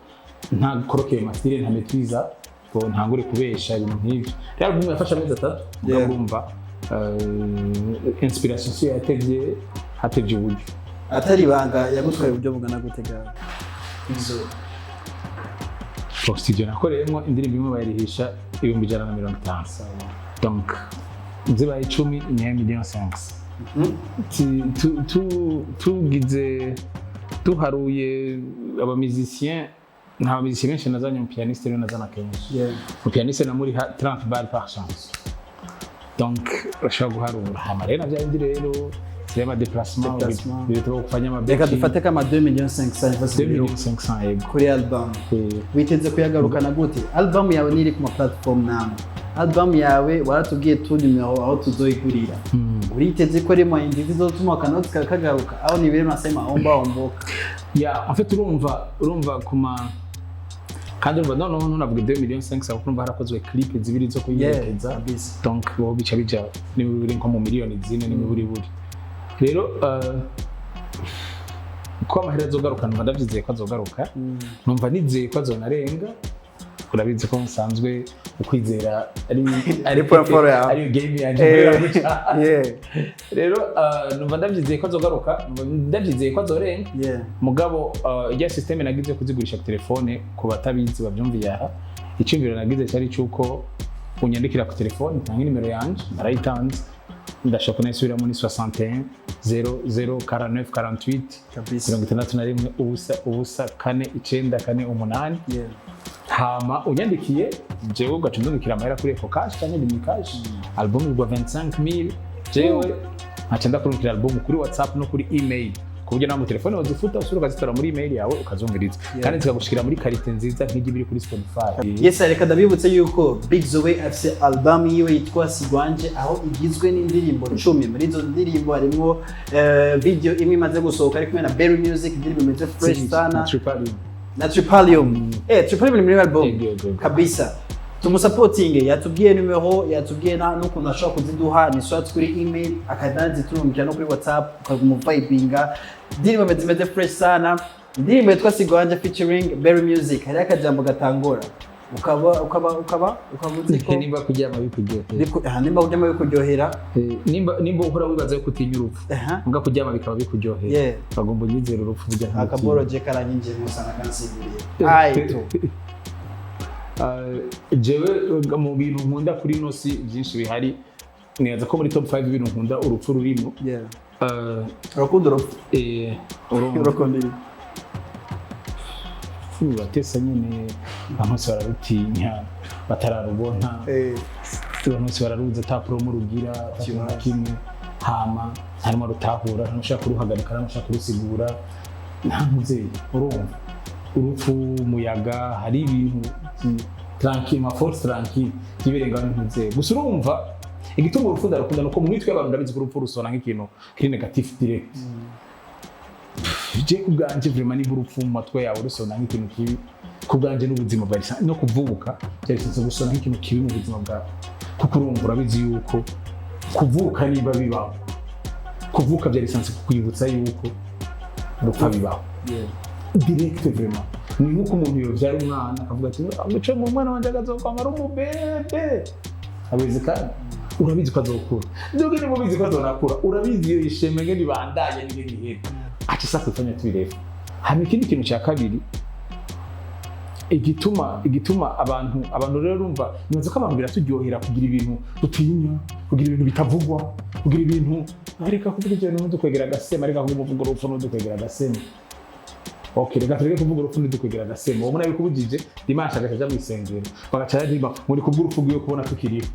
ntakorokeye mastyle nta maîtrise ngo ntangure kubesha, ibintu nk'ivyo. Rero album yafashe amezi 3, mugabo urumva, inspiration siyo yatevye, hatevye uburyo. Atari ibanga, yagutwaye uburyo bungana gute ga izo? Bon, studio nakoreyemo indirimbo imwe bayirihisha 150,000. Donc zibaye 10 ni 1 million 500. Tugize duharuye aba musicien, nta musicien benshi nazanye, mu pianiste rero nazana kenshi. Mu pianiste namuriha 30 balles par chanson, donc urashobora guharura. Hama rero na bindi rero c'est ama déplacement. Déplacement. Biretwa kufanya ama Reka dufate kama 2 millions 500. 2 millions 500, yego. Kuri album witeze kuyagarukana gute? Album yawe niri ku ma platform namwe, album yawe waratubwiye tu nimero aho tuzoyigurira. Uriteze ko ari moyen zizotuma akanoti kagaruka aho ni ibintu nasema omba omboka? Ya, en fait urumva kuma kandi urumva noneho ntunavuga 2 millions 500, kuko urumva harakozwe clip zibiri zo kuyiherekeza. Kabisa. Donc bo bica bija niba biri nko mu miliyoni 4 n'imiburi buri rero, ko amahera azogaruka, numva ndavyizeye ko azogaruka, numva nizeye ko azonarenga. Urabizi ko nsanzwe ukwizera ari Point fort yawe. ari game yanje nkorera guca. Rero numva ndavyizeye ko azogaruka, numva ndavyizeye ko azorenga. Mugabo ijya système nagize yo kuzigurisha ku telefone, ku batabizi bavyumviye aha, icyumviro nagize cyari cyuko unyandikira ku telefone, ntanga nimero yanje, narayitanze, ndashaka kunayisubiramo, ni 61 00 49 48. Kabisa. 61 0 0 4 9 4 8. Hama unyandikiye jewe ugaca undungikira amahera kuri Ecocash canke Lumicash, album igwa 25000, jewe nkaca ndakurungikira album kuri WhatsApp no kuri email, ku buryo nawe mu telefone wazifuta usubira ukazitora muri email yawe ukazumviriza, kandi zikagushikira muri qualité nziza nk'ijya biri kuri Spotify. Yes, reka ndabibutse yuko Big Zoe afise album yiwe yitwa Sigwanje, aho igizwe n'indirimbo 10. Muri izo ndirimbo harimo video imwe imaze gusohoka ari kumwe na Berry Music, indirimbo imeze fresh sana. Na Tripalium. Na Tripalium. Tripalium ni muri album. Yego. Kabisa, tumusapotinge. Yatubwiye numero, yatubwiye n'ukuntu ashobora kuziduha, ni soit kuri email akanaziturungikira no kuri WhatsApp, ukaguma vibinga indirimbo zimeze fresh sana. Indirimbo yitwa Sigwanje featuring Berry Music, hariho akajambo gatangura ukaba uzi ko Nimba kuryama bikuryohera. Aha, nimba kuryama bikuryohera. Nimba uhora wibaza yuko utinya urupfu, mbwa kuryama bikaba bikuryohera, bagomba unyizera urupfu burya nta. Akaboro je karanyinjiye musana kansiguriye ayi tu. Jewe mu bintu nkunda kuri ino si byinshi bihari, nibaza ko muri top 5 ibintu nkunda urupfu rurimo. Urakunda urupfu? Urumva. Urakunda ibi? Ruratesa nyine, abantu bose bararutinya batararubona. Abantu bose bararuzi ata promo rugira, ata kintu na kimwe. Hama ntarimo rutahura, nta n'ushaka kuruhagarika, nta n'ushaka kurusigura, nta muvyeyi. Urumva urupfu, umuyaga, hari ibintu tranquille, ma force tranquille yiberenga n'umuvyeyi gusa. Urumva igituma urupfu ndarukunda nuko mu mitwe y'abantu, ndabizi ko urupfu rusona nk'ikintu kiri négatif direct. Je ku bwanje vraiment, niba urupfu mu matwe yawe rusona nk'ikintu kibi, ku bwanje n'ubuzima bwa no kuvuka byari gusona nk'ikintu kibi mu buzima bwawe, kuko urumva urabizi yuko kuvuka niba bibaho, kuvuka byari censé kukwibutsa yuko gupfa bibaho direct. Vraiment ni nk'uko umuntu yobyara umwana akavuga ati: "Nguce mu mwana wanjye akazokwama ari umubebe." Abizi kandi urabizi ko azokura, nubwo niba ubizi ko azonakura, urabizi iyo isheme ngene ibandanye n'ingene ihera, aca isa kwifanya tubirefu. Hama ikindi kintu cya kabiri igituma abantu rero urumva, nibaza ko abantu biraturyohera kugira ibintu dutinya, kugira ibintu bitavugwa, kugira ibintu, reka kuvuga ibyo bintu ntudukwegera agasema, reka kuvuga urupfu ntudukwegera agasema. Okay, reka tureke kuvuga urupfu ntidukwegera agasema. Uwo muntu abikubujije, dimanche agaca aja mw'isengero bagaca baririmba muri kubw'urupfu rwiwe kubona tukiriho.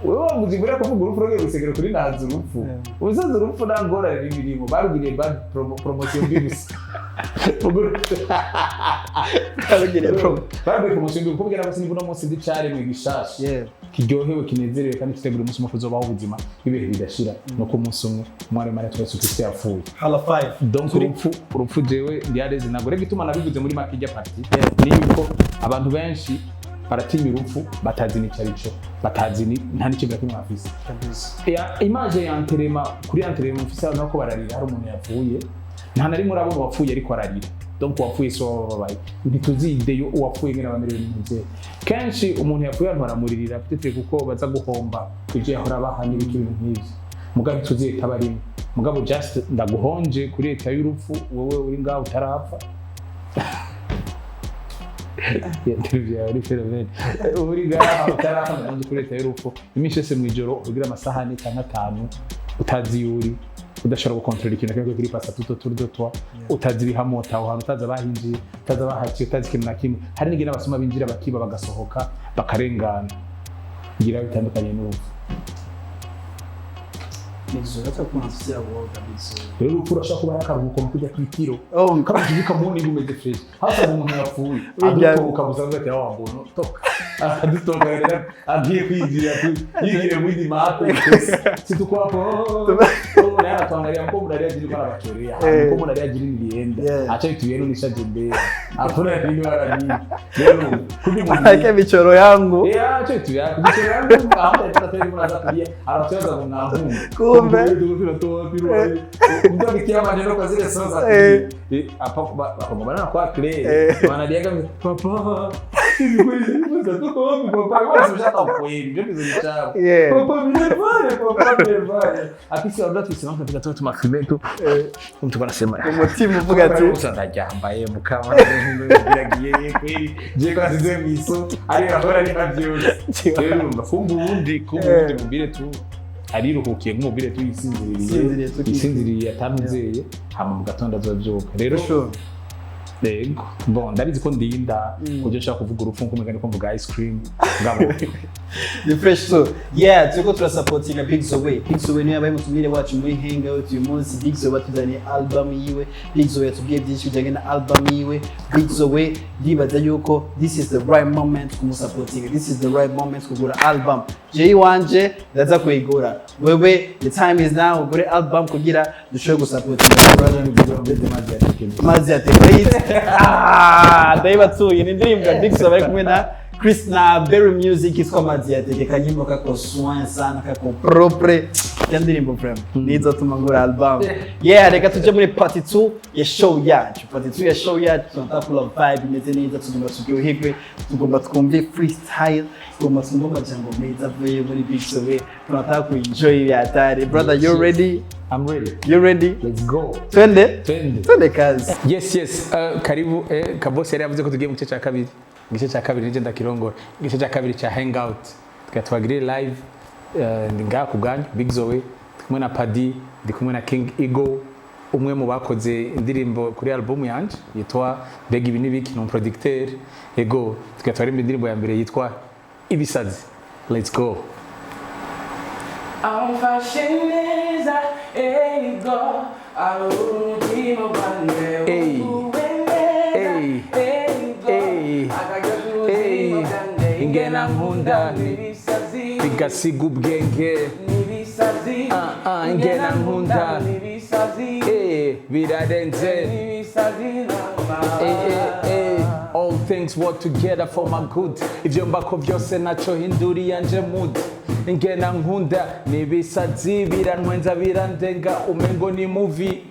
Wewe wavuze imbere kuvuga urupfu rugiye gusengera kuri nazi urupfu. Ubusanzwe urupfu nta ngorane n'ibirimo, barugiriye bad promotion mbi gusa. Barugiriye promo. Barugiriye promotion mbi kuko bwira bose uno munsi ndi caremwe gishasha kiryohewe, kinezerewe kandi kitegura umunsi umwe kuzobaho ubuzima bw'ibihe bidashira, nuko umunsi umwe umwari Mariya twese Kristo yapfuye. Hala five. Donc urupfu jewe ndiyareze ntabwo rero igituma nabivuze muri make ijya partie ni yuko abantu benshi baratinya urupfu batazi n'ico arico, batazi nta n'ikintu na kimwe bafise. Kabisa. Ya image ya enterrement, kuri enterrement mufise abantu ko bararira hari umuntu yapfuye, nta na rimwe urabona uwapfuye ariko ararira. Donc uwapfuye si wowe wababaye, ntituzi ideyo uwapfuye ngene abamerewe n'umuvyeyi. Kenshi umuntu yapfuye abantu baramuririra peut-être kuko baza guhomba ivyo yahora abaha n'ibiki, ibintu nk'ivyo, mugabo ntituzi état barimo. Mugabo just ndaguhonje kuri état y'urupfu, wowe uri ngaho utarapfa. Interview yawe ari phénomène. Uri ngaha utarafata kuri état y'urupfu, iminsi yose mw'ijoro ugira amasaha 4 cyangwa 5 utazi iyo uri, udashobora gukontorora ikintu na kimwe kiri pasa tout autour de toi, utazi ibihamota aho hantu, utazi abahinjiye, utazi abahaciye, utazi ikintu na kimwe. Hari n'igihe n'abasuma binjira bakiba, bagasohoka, bakarengana. Ngira bitandukanye n'urupfu. Nizora ko kabisa. Rero urupfu urashobora kuba ari akaruhuko mu kujya kw'itiro. Oh. Kama ukivika muuni umeze fresh, hasa umuntu yapfuye Bijya- adutoka gusa ati aho wambono toka, akadutoka rero agiye kwigira yigira muri mape si tuko hapo. Oh, naye anatuangalia mko mnalia jini kwa nabachorea. Mko mnalia jini nilienda. Acha vitu yenu nishajembea, hakuna nini wala nini. Rero kubi Manake michoro yangu. Eh, acha vitu yako, michoro yangu hapa tata hivi unaanza kulia, anacheza mnahunga. Kumbe. Tunatoa piru mtu akitia maneno kwa zile sasa. Eh, hapa wakongomana kwa clay. Wanaliaga papa hivi kweli sasa tuko wapi papa? Kwa sababu hata kweli ndio vizuri chao. Papa vile papa vile vale akisi wabla tusimama katika tu tumafilme tu. Mtu anasema Umutima uvuga ati gusa ndaryambaye mukama biragiye kweli je kwa size miso ari ahora ari byose. Rero urumva kumva ubundi mubire tu ariruhukiye nk'umubire tu yisinziriye. Yisinziriye tu. Yisinziriye atanuzeye, hama mu gatondo azobyuka rero. Yego, bon, ndabizi ko ndinda kuburyo nshobora kuvuga urupfu nk'umugani ko mvuga ice cream ngabo. Ni fresh. So yeah, turiko turasapotinga Big Zoe. Big Zoe niwe yabaye umutumire wacu muri Hangout uyu munsi. Big Zoe atuzaniye album yiwe. Big Zoe yatubwiye byinshi bijyanye na album yiwe. Big Zoe, ndibaza yuko this is the right moment kumusapotinga, this is the right moment kugura album. Jewe wanje ndaza kuyigura. Wewe, the time is now, ugure album kugira dushobore gusapotinga brother. Mazi ya Tete. Ah, ndayibatuye, ni indirimbo ya Big Zoe bari kumwe na Chris na Berry Music yitwa Mazi ya Tete. Kanyimbo kako soin sana, kako propre ya ndirimbo vraiment nizotuma ngura album. Yeah, reka tuje muri part 2 ya show yacu. Part 2 ya show yacu, tunataka kula vibe imeze neza, tugomba turyoherwe, tugomba twumve freestyle, tugomba twumve amajambo meza avuye muri Big Zoe. Tunataka kuenjoy vya hatari. Brother, you ready? I'm ready. You ready? Let's go. Twende. Twende. Twende kazi. Yes, karibu. Kabose yari yavuze ko tugiye mu gice cya kabiri. Igice cya kabiri nije ndakirongora, igice cya kabiri cya Hangout tukaba tubagirire live. Ndi ngaha ku bwanyu, Big Zoe, ndi kumwe na Padi, ndi kumwe na King Eagle, umwe mu bakoze indirimbo kuri album yanje yitwa Mbega ibi n'ibiki, ni umuproducteur. Ego, tukaba twaririmba indirimbo ya mbere yitwa Ibisazi. Let's go. Amfashe neza, ego, umutima wanjye Ey. uguwe neza, Ey. ego, Ey. akaryoshya Ey. ubuzima bwanjye, Ingena nkunda n'ibisazi, bigasiga ubwenge. N'ibisazi, Ah, ah, ingena nkunda. N'ibisazi, Birarenze. N'ibisazi mama. Eh. All things work together for my good. Ivyo mbako vyose naco hinduri yanje mood. Ingena nkunda nibisazi, birantwenza, birandenga, umengo ni movie.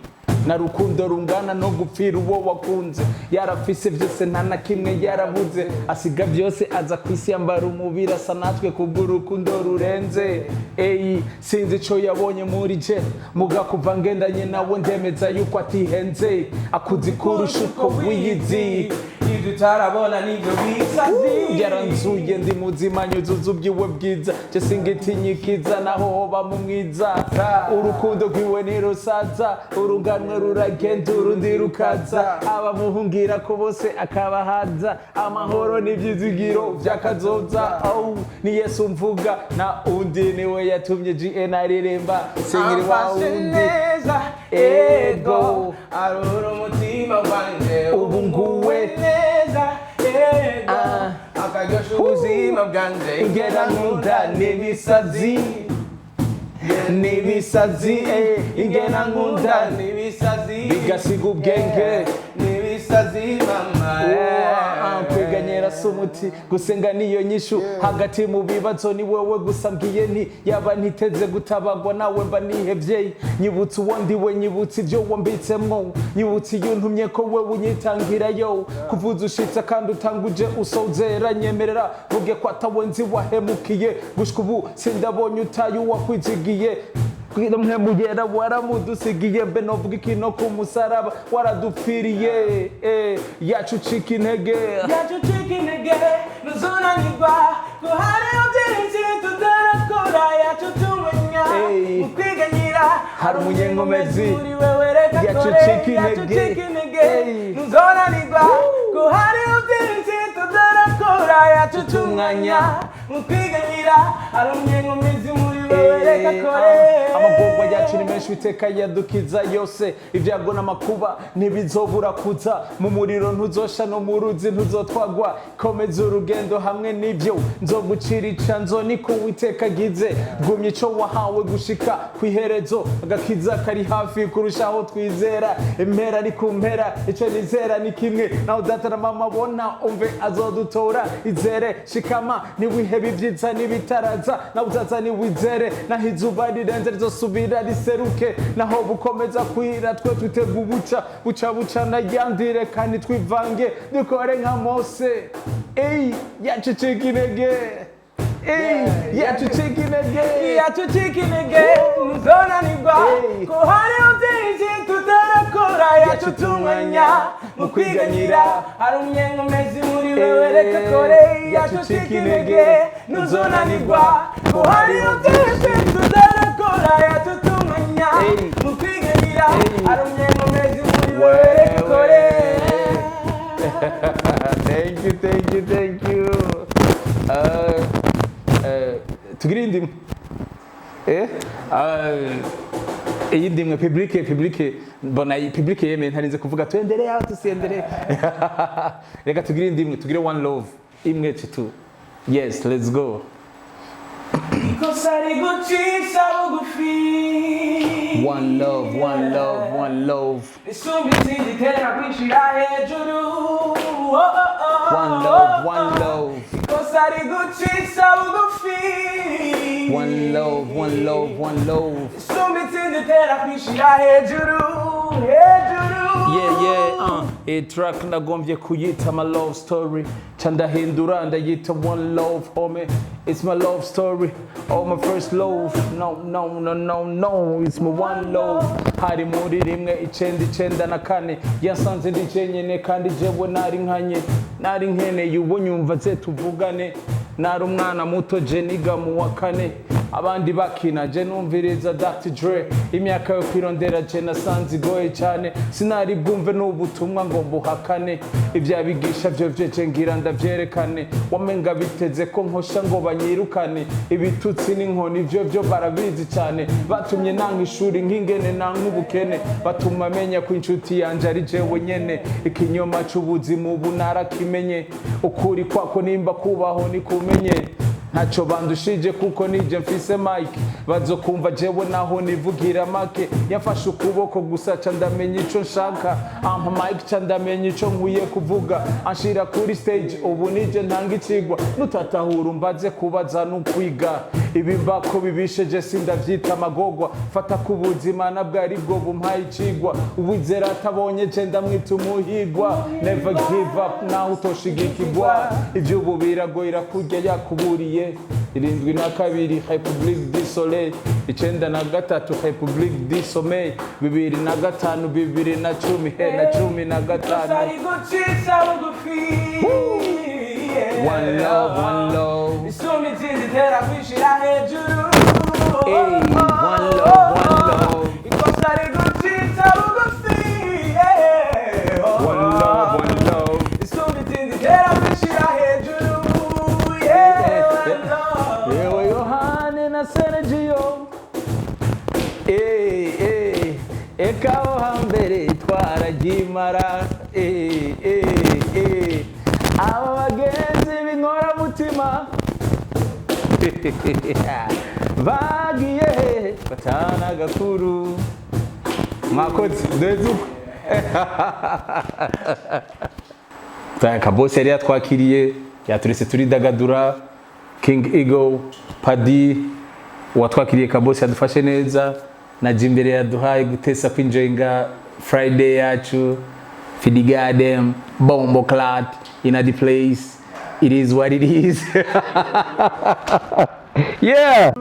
Na rukundo rungana no gupfira uwo wakunze. Yarafise vyose, nta na kimwe yarabuze, asiga byose aza ku isi, yambara umubiri, asa natwe kubw'urukundo rurenze. Eyi, sinzi ico yabonye muri je, muga kuva ngendanye nawe ndemeza yuko atihenze, akuzi kurusha uko wiyizi. Ibyo utarabona nibyo bisazi. Yaranzuye ndi muzima, nyuzuza ubwiwe bwiza, je singitinyikiza naho hoba mu mwiza. Urukundo rwiwe ntirusaza, urunganwe ruragenda urundi rukaza, abamuhungira ko bose akabahaza amahoro n'ibyizigiro by'akazoza. Oh, ni Yesu mvuga na undi, niwe yatumye gn aririmba singiri wa Amfashe wundi. Neza, ego, arura umutima wanjye Ubu nguwe. Neza, ego, Ah. akaryoshya ubuzima bwanjye. Ingera nkunda n'ibisazi, n'ibisazi, ingena nkunda n'ibisazi, bigasiga ubwenge. N'ibisazi mama. Kwiganyera si umuti, gusenga niyo nyishu. Hagati mu bibazo ni wowe gusa mbwiye nti yaba ntiteze gutabagwa nawe mba nihevye. Nyibutse uwo ndiwe, nyibutse ibyo wambitsemwo, nyibutse iyo ntumye ko wewe unyitangirayo kuvuza ushitse kandi utanguje usozera. Nyemerera vuge ko atawe nzi wahemukiye gushika ubu, sindabonye utaye uwakwizigiye. Kugira mpwemuyera waramudusigiye, mbe novuga ikino ku musaraba waradupfiriye, yacu ucika intege. Yacu ucika intege, ntuzunanirwa, ko hariho byinshi tutarakora. Yacu tumenya Hey. mu kwiganyira Hari umunyenkomezi. Muri wewe reka Yacu kore. ucika Yacu intege. ucika intege, Hey. ntuzonanirwa, ko hariho byinshi tutarakora. Yacu tumwanya mu kwiganyira hari umunyenkomezi muri wewe, reka kore. Amagorwa yacu ni menshi, Uwiteka yadukiza yose. Ibyago n'amakuba ntibizobura kuza. Mu muriro ntuzosha, no mu ruzi ntuzotwagwa. Komeza urugendo, hamwe n'ibyo nzogucira icanzo, niko Uwiteka agize. Gumya ico wahawe gushika ku iherezo. Agakiza kari hafi kurushaho twizera. Impera ni ku mpera, ico nizera ni kimwe: naho data na mama bona umve, azodutora. Izere, shikama, ntiwihebe ibyiza n'ibitaraza. Nawe uzaza niwizere, naho izuba rirenze rizosubira riseruke. Naho bukomeza kwira, twe twitega ubuca buca buca nayandire. Kandi twivange, dukore nka Mose. Ey, yacu cika intege. Ey, yacu cika intege. Yacu ucika intege, ntuzonanirwa, Hey. ko hariho byinshi tutarakora. Yacu tumwanya mu kwiganyira hari umunyenkomezi muri wewe, reka kore. Yacu ucika intege, ntuzonanirwa, ko hariho byinshi tutarakora. Yacu tumwanya Hey. mu kwiganyira Hey. hari umunyenkomezi muri wewe, reka kore. Thank you, thank you, thank you. Tugire indi imwe. Iyindi imwe. Public mbona iyi public yemeye, ntarinze kuvuga tuendelee aho tusiendelee. Reka tugire indi imwe, tugire One Love imwe tu. Yes, let's go. Ikosa rigucisha bugufi. One love, one love, one love. Isumba izindi itera kwishira hejuru. Oh, oh, oh. One love, one love. Ikosa rigucisha bugufi. One love, one love, one love. Isumba izindi itera kwishira hejuru, hejuru. Yeah. Iyi track nagombye kuyita my love story, ca ndahindura ndayita One Love, homie. It's my love story, oh, my first love. No, no, no, no, no, it's my one love. Hari muri 1994, yasanze ndi jenyene kandi jewe nari nkanye, nari nkeneye uwo nyumva ze tuvugane. Nari umwana muto, je niga mu wa kane, abandi bakina, je numviriza Dr. Dre. Imyaka yo kwirondera je nasanze igoye cyane, sinari bwumve n'ubutumwa ngo mbuhakane. Ibyabigisha vyo vyo ngira ndavyerekane, wamenga biteze ko nkosha ngo banyirukane. Ibitutsi n'inkoni vyo vyo barabizi cyane, batumye nanka ishuri nk'ingene nanka ubukene, batuma menya ko inshuti yanje ari jewe nyene. Ikinyoma c'ubuzima ubu narakimenye, ukuri kwako nimba kubaho nikumenye. Ntacyo bandushije kuko nije mfise mic, bazokumva jewe naho nivugira make. Yafashe ukuboko gusa ca ndamenya ico nshaka, ampa mic ca ndamenya ico nkwiye kuvuga, anshira kuri stage, ubu nije ntanga icigwa. Nutatahura umbaze, kubaza n'ukwiga. Ibi mbako bibisheje sindavyita amagogwa, fata ku buzima nabwo ari bwo bumpaye icigwa. Uwizera atabonye je ndamwita umuhigwa. Never give up naho utoshigikigwa, ivy'ubu biragoyera kurya yakuburiye. 72 République du Soleil, 93 République du Sommeil, 2005, 2010 he na 15. Ikosa rigucisha bugufi. One love, one love. Isumba izindi itera kwishira hejuru. Hey, one love, one love. Ikosa rigucisha bugufi, yeah. One love, one love. Isumba izindi itera kwishira hejuru, yeah. One love. Yewe Yohane na Sergio, eh eh, eka aho hambere twaragimara. Eh eh eh, aba bagenzi b'inkoramutima bagiye he batana gakuru. Mwakoze duheze uko. Kabose yari yatwakiriye, yaturetse turidagadura. King Eagle Padi watwakiriye, Kabose yadufashe neza, na Jimbere yaduhaye gutesa kwinjoyinga Friday yacu. Fidigadem Bombo Clat in the place. It is what it is, yeah.